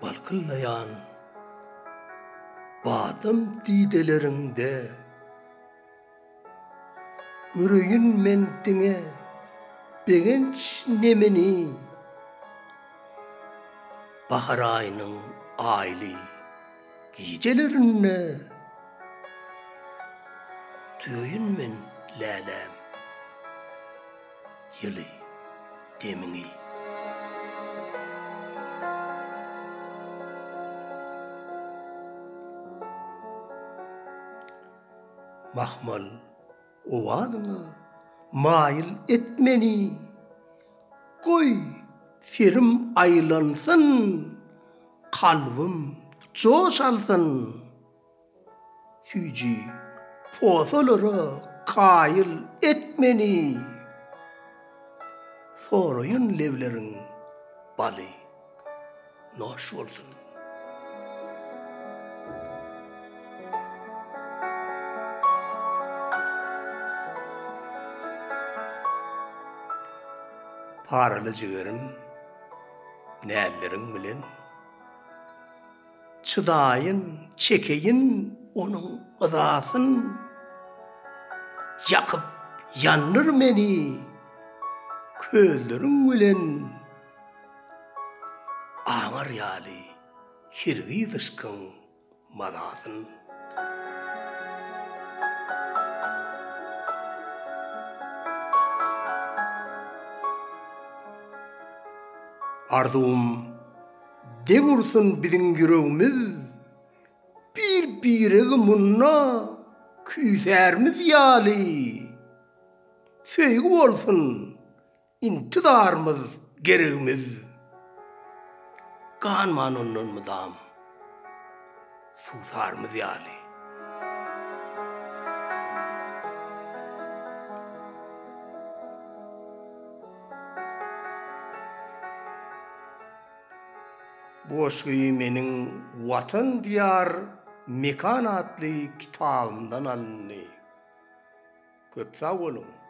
Balkyllaýan badam dideleriňde Göreýin men diňe begenç nemini. Bahar aýynyň aýly gijelerinde Duýaýyn men läläm ýyly demiňi. Mahmal owazyňa maýyl et meni, Goý, serim aýlansyn, kalbym joş alsyn. Süýji posalara kaýyl et meni, Soraýyn lebleriň baly noş bolsun. Paraly jigerim näzleriň bilen. Çydaýyn, çekeýin onuň yzasyn, Ýakyp ýandyr meni közleriň bilen, Aňar ýaly hergiz yşkyň mazasyn. Arzuwym Deň ursun biziň ýüregimiz, Bir-biregi munda küýsärmiz ýaly. Söýgi bolsun intizarymyz, geregimiz, Ganman ondan mydam suwsarmyz ýaly. Bu goşgy meniň Watan Diýar Mekan atly kitabymdan alyndy. Köp sag boluň!